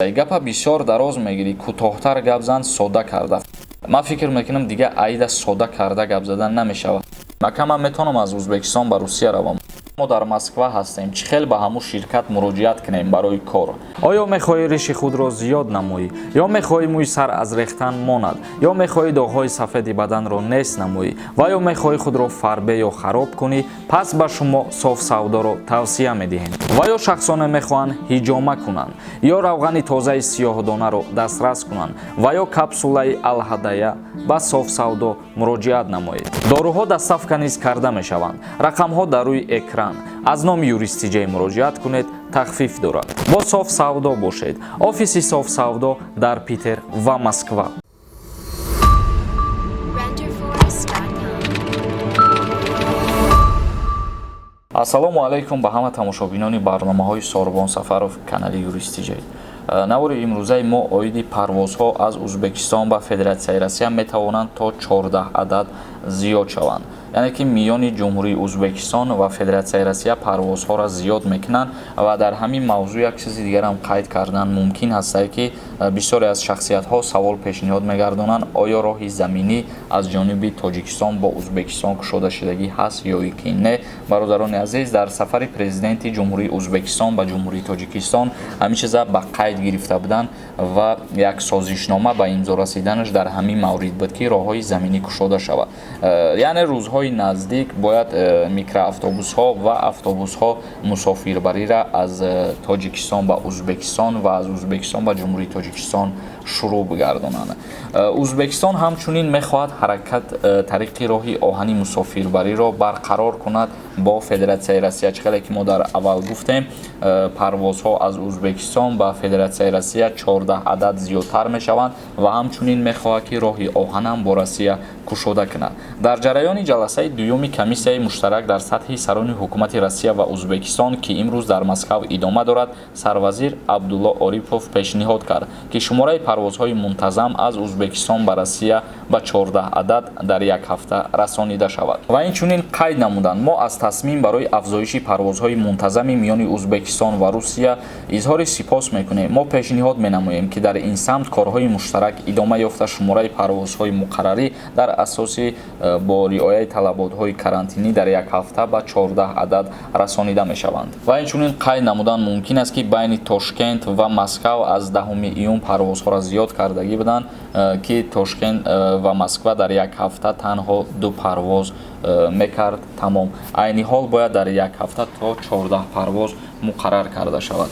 Гапа бисёр дароз мегирӣ, кӯтоҳтар гап зан, сода карда. Ман фикр мекунам, дига аида сода карда гап задан намешавад. Ака, ман метавонам аз Ӯзбекистон ба Русия равам? Мо дар Москва ҳастем, чӣ хел ба ҳамун ширкат муроҷиат кунем барои кор? Оё мехоҳӣ риши худро зиёд намоӣ, ё мехоҳӣ мӯи сар аз рехтан монад, ё мехоҳӣ доғҳои сафеди баданро нест намоӣ ва ё мехоҳӣ худро фарбе ё хароб кунӣ? Пас ба шумо Соф Савдоро тавсия медиҳем. Ва ё шахсоне мехоҳанд ҳиҷома кунанд, ё равғани тозаи сиёҳдонаро дастрас кунанд, ва ё капсулаи Алҳадая, ба Соф Савдо муроҷиат намоед. Доруҳо доставка низ карда мешаванд. Рақамҳо дар рӯи экран. Аз номи Юристиҷей муроҷиат кунед, тахфиф дорад. Бо Соф Савдо бошед. Офиси Соф Савдо дар Питер ва Москва. Renderforest.com. Ассалому алайкум ба ҳама тамошобинони барномаҳои Сорбон Сафаров, канали Юристиҷей. Навори имрӯзаи мо оиди парвозҳо аз Ӯзбекистон ба Федератсияи Россия метавонанд то 14 адад зиёд шаванд, яъне ки миёни Ҷумҳурии Ӯзбекистон ва Федератсияи Россия парвозҳоро зиёд мекунанд. Ва дар ҳамин мавзӯъ як чизи дигарам қайд кардан мумкин ҳастае, ки бисёре аз шахсиятҳо савол пешниҳод мегардонанд: оё роҳи заминӣ аз ҷониби Тоҷикистон бо Ӯзбекистон кушодашудагӣ ҳаст ё ки не? Бародарони азиз, дар сафари президенти Ҷумҳурии Ӯзбекистон ба Ҷумҳурии Тоҷикистон ҳамин чиза ба қайд гирифта буданд ва як созишнома ба имзо расиданаш дар ҳамин маврид буд, ки роҳҳои заминӣ кушода шавад. Яъне рӯзҳои наздик бояд микроавтобусҳо ва автобусҳо мусофирбариро аз Тоҷикистон ба Ӯзбекистон ва аз Ӯзбекистон ба Ҷумҳурии Тоҷикистон шурӯъ бигардонанд. Ӯзбекистон ҳамчунин мехоҳад ҳаракат тариқи роҳи оҳани мусофирбариро барқарор кунад бо Федератсияи Россия. Чӣ хеле ки мо дар аввал гуфтем, парвозҳо аз Ӯзбекистон ба Федератсияи Россия 14 адад зиёдтар мешаванд ва ҳамчунин мехоҳад, ки роҳи оҳанам бо Россия кушода кунад. Дар ҷараёни ҷаласаи дуюми комиссияи муштарак дар сатҳи сарони ҳукумати Россия ва Ӯзбекистон, ки имрӯз дар Москав идома дорад, сарвазир Абдулло Орипов пешниҳод кард, ки шумораи парвозҳои мунтазам аз Ӯзбекистон ба Россия ба 14 адад дар як ҳафта расонида шавад. Ва инчунин қайд намуданд: мо аз тасмим барои афзоиши парвозҳои мунтазами миёни Ӯзбекистон ва Русия изҳори сипос мекунем. Мо пешниҳод менамоем, ки дар ин самт корҳои муштарак идома ёфта, шумораи парвозҳои муқаррарӣ дар асоси бо риояи талаботҳои карантинӣ дар як ҳафта ба 14 адад расонида мешаванд. Ва инчунин қайд намудан мумкин аст, ки байни Тошкент ва Москав аз 10 июн парвозҳоро зиёд кардагӣ буданд, ки Тошкент ва Москва дар як ҳафта танҳо ду парвоз мекард, тамом. Айни ҳол бояд дар як ҳафта то 14 парвоз муқаррар карда шавад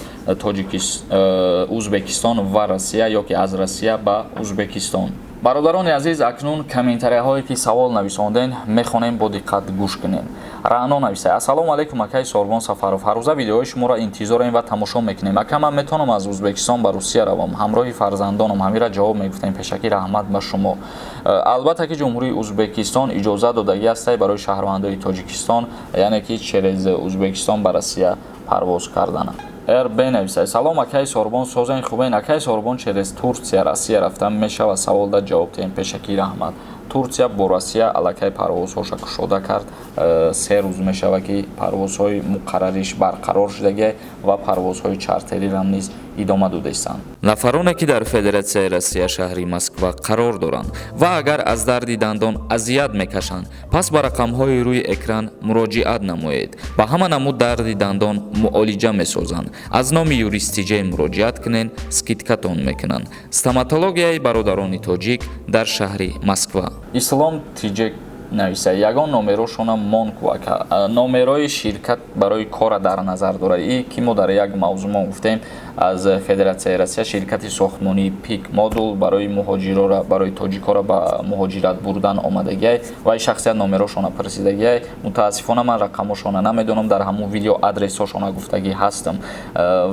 Ӯзбекистон ва Россия ё ки аз Россия ба Ӯзбекистон. Бародарони азиз, акнун комментарияҳое ки савол нависонден, мехонем, бо диққат гӯш кунем. Раъно нависад: «Ассалому алайкум, акаи Сорбон Сафаров, ҳаррӯза видеоҳои шуморо интизорем ва тамошо мекунем. Ака, ман метавонам аз Ӯзбекистон ба Русия равам ҳамроҳи фарзандонам? Ҳамира ҷавоб мегуфтем. Пешакӣ раҳмат ба шумо». Албатта ки Ҷумҳурии Ӯзбекистон иҷозат додагӣ ҳастай барои шаҳрвандои Тоҷикистон, яъне ки через Ӯзбекистон ба Россия парвоз кардан. РБ нависад: «Салом, акаи Сорбон, созен, хубен? Акаи Сорбон, через Турсия Россия рафтан мешавад? Савол да ҷавоб диҳем. Пешакӣ раҳмат». Турсия бо Россия аллакай парвозҳоша кушода кард. 3 рӯз мешавад, ки парвозҳои муқаррариш барқарор шудагӣ ва парвозҳои чартерирам низ идома додаистанд. Нафароне ки дар Федератсияи Россия, шаҳри Москва қарор доранд ва агар аз дарди дандон азият мекашанд, пас ба рақамҳои рӯи экран муроҷиат намоед. Ба ҳама намуд дарди дандон муолиҷа месозанд. Аз номи Юристиҷей муроҷиат кунед, скидкатон мекунанд. Стоматологияи бародарони тоҷик дар шаҳри Москва. Ислом Тиҷек нависа: «Ягон номерошона мон ку, ака». Номерои ширкат барои кора дар назар дорад и ки мо дар як мавзӯъ мо гуфтем, аз Федератсияи Россия ширкати сохтмонии Пик Модул барои муҳоҷирора, барои тоҷикҳоро ба муҳоҷират бурдан омадагиай ва шахсият номерошона пурсидагиай. Мутаассифона, ман рақамошона намедонам. Дар ҳамун видео адресҳошона гуфтагӣ ҳастам,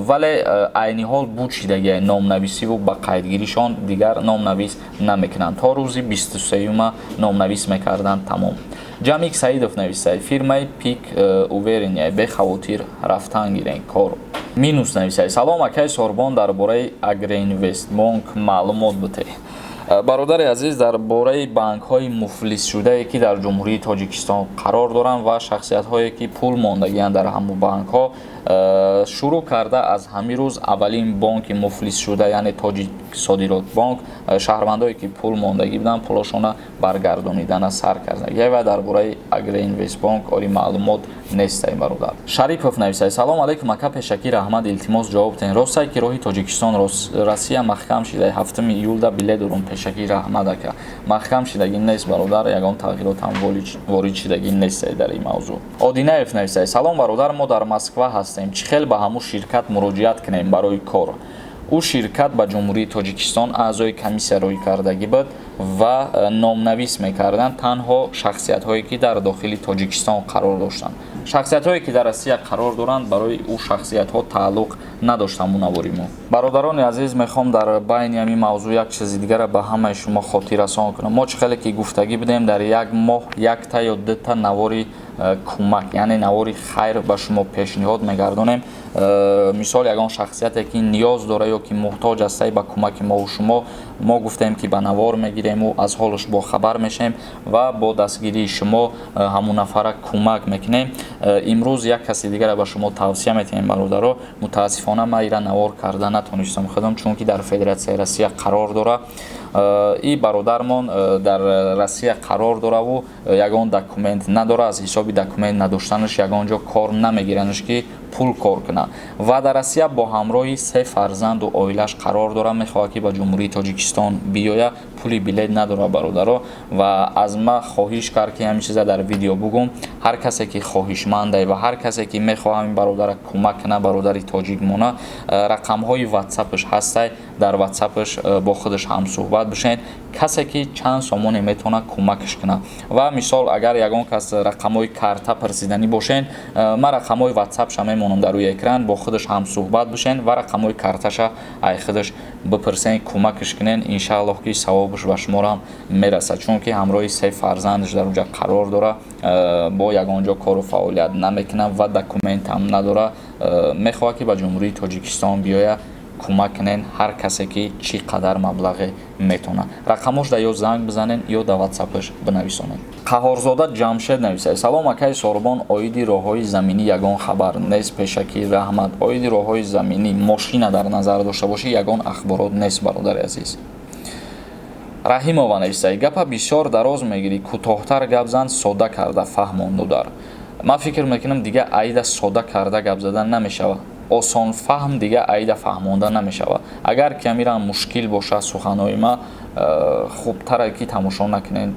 вале айни ҳол буд шидагиай номнависиву ба қайдгиришон, дигар номнавис намекунанд. То рӯзи 23-юма номнавис мекарданд, тамом. Ҷамик Саидов нависад: «Фирмаи Пик уверенный, бехавотир рафтан гирен кор». Минус нависад: «Салом, акаи Сорбон, дар бораи Агроинвестбонк маълумот бутеҳ». Бародари азиз, дар бораи банкҳои муфлисшудае, ки дар Ҷумҳурии Тоҷикистон қарор доранд, ва шахсиятҳое, ки пул мондагианд дар ҳамун банкҳо, шурӯъ карда аз ҳамин рӯз аввалин бонки муфлисшуда, яъне Тоҷик Содиротбонк, шаҳрвандое, ки пул мондагӣ буданд, пулошона баргардонидана сар карданд. Ва дар бораи Агроинвестбонк оли маълумот нестай, бародар. Шарипов нависай: «Салом алейкум, ака, пешакӣ раҳмат, илтимос, ҷавоб тен. Ростай, ки роҳи Тоҷикистон Россия маҳкам шидай? 7 июлда билет дорум. Пешакӣ раҳмат, ака». Маҳкам шидагӣ нест, бародар, ягон тағйирот ҳам ворид шидагӣ нестай дар ин мавзӯъ. Одинаев нависай: «Салом, бародар, мо дар Москва ҳастем. Чӣ хел ба ҳамун ширкат муроҷиат кунем барои кор?» Ӯ ширкат ба Ҷумҳурии Тоҷикистон аъзои комиссия рӯй кардагӣ буд ва номнавис мекарданд танҳо шахсиятҳое, ки дар дохили Тоҷикистон қарор доштанд. Шахсиятҳое, ки дар Россия қарор доранд, барои ӯ шахсиятҳо тааллуқ надошт ҳамун навори мо. Бародарони азиз, мехоҳам дар байни ҳамин мавзӯъ як чизи дигара ба ҳамаи шумо хотиррасон кунам. Мо чӣ хеле ки гуфтагӣ будем, дар як моҳ якта ё дута навори кӯмак, яъне навори хайр, ба шумо пешниҳод мегардонем. Мисол, ягон шахсияте, ки ниёз дора ё ки муҳтоҷ астае ба кӯмаки мову шумо, мо гуфтем, ки ба навор мегирему аз ҳолаш бохабар мешавем ва бо дастгирии шумо ҳамун нафара кӯмак мекунем. Имрӯз як каси дигара ба шумо тавсия метиҳем, бародаро. Мутаассифона, ман ира навор карда натонистам худам, чунки дар Федератсияи Россия қарор дора. И бародармон дар Россия қарор дораву ягон документ надора. Аз ҳисоби документ надоштанаш ягон ҷо кор намегиранаш, ки пул кор кунад, ва дар Россия бо ҳамроҳи се фарзанду оилааш қарор дорад. Мехоҳад, ки ба Ҷумҳурии Тоҷикистон биёяд, пули билет надорад, бародаро, ва аз ман хоҳиш кард, ки ҳамин чиза дар видео бугум. Ҳар касе, ки хоҳишмандае ва ҳар касе, ки мехоҳад ин бародара кӯмак кунад, бародари тоҷикмона, рақамҳои ватсапаш ҳастай, дар ватсапаш бо худаш ҳамсӯҳбат бишед. Касе, ки чанд сомоне метавонад, кӯмакаш кунад. Ва мисол, агар ягон кас рақамҳои карта пурсиданӣ бошен, ман рақамҳои ватсапша мемонам дар рӯи экран, бо худаш ҳамсӯҳбат бишен ва рақамҳои карташа ай худаш бипурсен, кӯмакаш кунен. Иншааллоҳ, ки савобаш ба шуморо мерасад, чунки ҳамроҳи се фарзандаш дар онҷа қарор дорад, бо ягон ҷо кору фаъолият намекунад ва документам надорад, мехоҳад, ки ба Ҷумҳурии Тоҷикистон биёяд. Кӯмак кунен, ҳар касе, ки чӣ қадар маблағе метавонад. Рақамошда ё занг бизанен, ё дар ватсапаш бинависонед. Қаҳорзода Ҷамшед нависад: «Салом, акаи Сорбон, оиди роҳҳои заминӣ ягон хабар нест? Пешакӣ раҳмат». Оиди роҳҳои заминӣ, мошина дар назар дошта бошӣ, ягон ахборот нест, бародари азиз. Раҳимова нависад: «Гапа бисёр дароз мегирӣ, кӯтоҳтар гап зан, содда карда фаҳмон, дудар». Ман фикр мекунам, дига аида содда карда гап задан намешавад, осонфаҳм дига аида фаҳмонда намешавад. Агар камирам мушкил бошад суханҳои ма, хубтаре ки тамошо накунед,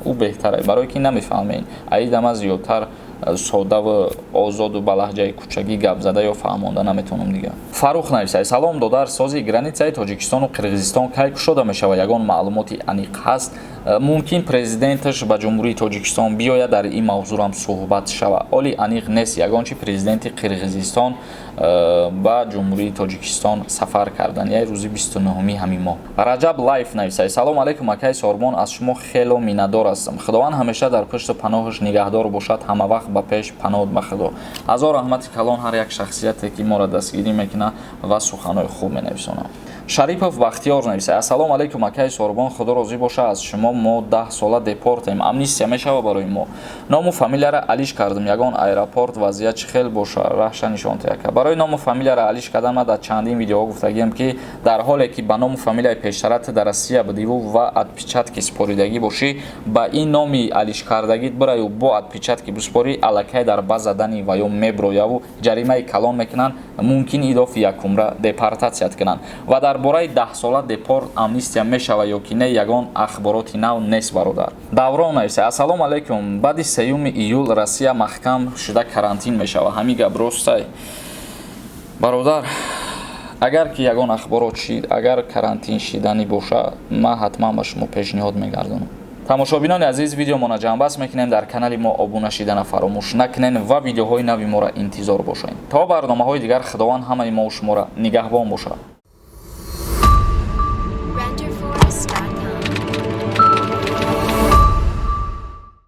ӯ беҳтаре, барое ки намефаҳмед. Аида ма зиёдтар соддаву озоду ба лаҳҷаи кӯчагӣ гап зада ё фаҳмонда наметавонам дига. Фарух нависад: «Салом, додар, сози границаи Тоҷикистону Қирғизистон кай кушода мешавад? Ягон маълумоти аниқ ҳаст?» Мумкин президенташ ба Ҷумҳурии Тоҷикистон биёяд, дар ин мавзӯрам суҳбат шавад. Оли аниқ нест ягон чи. Президенти Қирғизистон ба Ҷумҳурии Тоҷикистон сафар кардан яй рӯзи 29-уми ҳамин моҳ. Раҷаб Лайф нависад: «Салом алейкум, акаи Сорбон, аз шумо хело миннатдор ҳастам. Худованд ҳамеша дар пушту паноҳаш нигаҳдор бошад. Ҳамавақт ба пеш, паноҳ ба Худо». Ҳазор раҳмати калон ҳар як шахсияте, ки моро дастгирӣ мекунад ва суханҳои хуб менависонад. Шарипов Бахтиёр нависад: «Ассалому алайкум, акаи Сорбон, Худо розӣ боша аз шумо. Мо 10 сола депортем, амнистия мешава барои мо? Ному фамилияра алиш кардем, ягон аэропорт вазъият чӣ хел боша, раҳша нишон те, ака». Барои ному фамилияра алиш кардан ман дар чандин видеоҳо гуфтагиам, ки дар ҳоле ки ба ному фамилияи пештара ту дар Россия будиву ва отпечатки супоридагӣ бошӣ, ба ин номи алишкардагит бираю бо отпечатки бисупорӣ, аллакай дар база дани ва ё меброяву ҷаримаи калон мекунанд, мумкин идофи якумра депортатсият кунанд. Ва дар бораи 10-сола депорт амнистия мешава ё ки не, ягон ахбороти нав нест, бародар. Даврон нависа: «Ассалому алайкум, баъди 3 июл Россия маҳкам шуда карантин мешава, ҳамин гап ростай?» Бародар, агар ки ягон ахборот шид, агар карантин шиданӣ боша, ман ҳатман ба шумо пешниҳод мегардонам. Тамошобинони азиз, видеомона ҷамъбаст мекунем. Дар канали мо обуна шидана фаромӯш накунен ва видеоҳои нави моро интизор бошед. То барномаҳои дигар, Худованд ҳамаи мову шуморо нигаҳбон бошад.